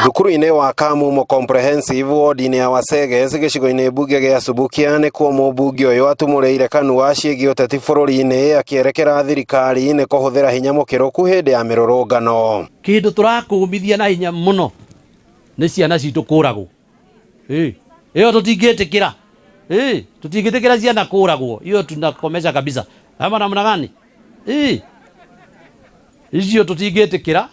Thukuru-inĩ wa Kamumo Comprehensive ward-inĩ ya Waseges gĩcigo-inĩ mbunge gĩa Subukia nĩkuo mũmbunge ũyũ atumũrĩire kanua ciĩgiĩ ũteti bũrũri-inĩ, akĩerekera thirikari nĩ kũhũthĩra hinya mũkĩrũku hĩndĩ ya mĩrũrũngano. Kindu turakumithia na hinya muno nĩ ciana citũ kũragwo. Ĩyo tũtingĩtĩkĩra. Tũtingĩtĩkĩra ciana kũragwo, hiyo tunakomesha kabisa, ama namna gani? Icio tũtingĩtĩkĩra.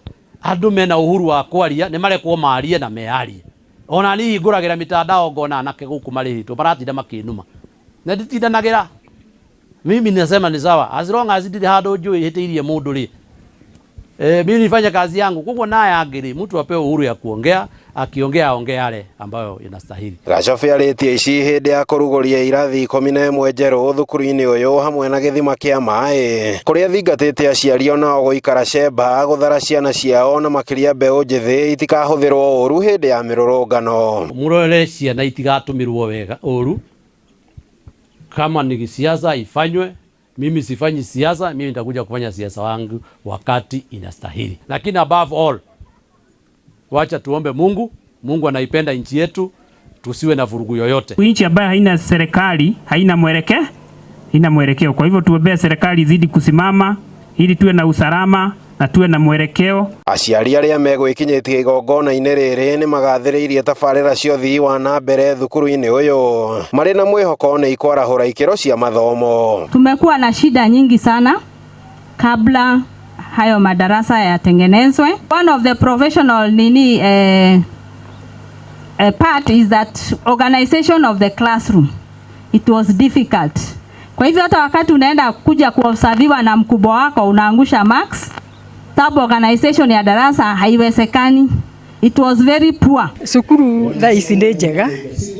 Andũ mena uhuru wa kwaria, nĩ marekwo marie na mearie. Ona niĩ hingũragĩra mitandao, ngona anake gũkũ marĩhĩtwo maratinda makĩnuma na nditindanagĩra. Mimi nasema ni sawa, as long as ndirĩ handũ njũĩ hĩtĩirie mũndũ rĩ, mimi nifanye kazi yangu. Koguo naye angĩ rĩ, mtu apewe uhuru ya kuongea, akiongea aongee yale ambayo inastahili. Gacobi arĩtie ici hĩndĩ ya kũrugũria irathi 11 njerũ thukuru-inĩ ũyũ hamwe na gĩthima kĩa maĩ, kũrĩa thingatĩte aciari onao gũikara cemba gũthara ciana ciao, na makĩria mbeũ njĩthĩ itikahũthĩrwo ũru hĩndĩ ya mĩrũrũngano. Mũrore ciana itigatũmĩrwo wega ũru. Kama ni siasa ifanywe, mimi sifanyi siasa, mimi nitakuja kufanya siasa wangu wakati inastahili. Lakini above all, wacha tuombe Mungu. Mungu anaipenda nchi yetu, tusiwe na vurugu yoyote. Nchi ambayo haina serikali haina mwelekeo, haina mwelekeo. Kwa hivyo tuombee serikali izidi kusimama ili tuwe na usalama na tuwe na mwelekeo. Aciari arĩa megwĩkinyĩtie igongona-inĩ rĩrĩ nĩ magathĩrĩirie tabarĩra cia ũthii wa na mbere thukuru-inĩ ũyũ, marĩ na mwĩhoko nĩ ikwarahũra ikĩro cia mathomo. Tumekuwa na shida nyingi sana kabla hayo madarasa yatengenezwe. One of the professional nini part is that organization of the classroom. It was difficult. Kwa hivyo hata wakati unaenda kuja kuobserviwa na mkubwa wako, unaangusha marks. Sababu organization ya darasa haiwezekani. It was very poor. Cukuru thaa ici nĩ njega,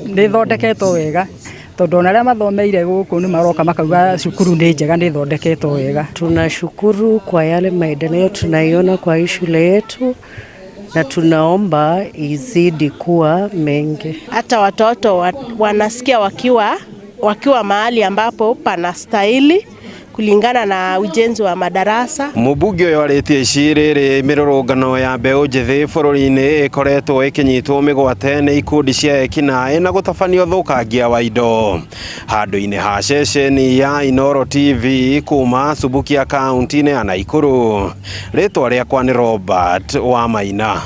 nĩ thondeketwo wega, tondũ ona arĩa mathomeire gũkũ nĩ maroka makauga cukuru nĩ njega, nĩ thondeketwo wega. Tunashukuru kwa yale maendeleo tunaiona kwa hii shule yetu na tunaomba izidi kuwa mengi. Hata watoto wanasikia wakiwa mahali ambapo panastahili kulingana na ujenzi wa madarasa. Mũmbunge ũyũ arĩtie ici rĩrĩ mĩrũrũngano ya mbeũ njĩthĩ bũrũri-inĩ ĩkoretwo ĩkĩnyitwo mĩgwate nĩ ikundi cia ekinaĩ na gũtabania ũthũkangia wa indo. Handũ-inĩ ha ceceni ya Inooro TV kuma Subukia, kaunti-inĩ ya Nakuru, rĩtwa rĩakwa nĩ Robert Wamaina.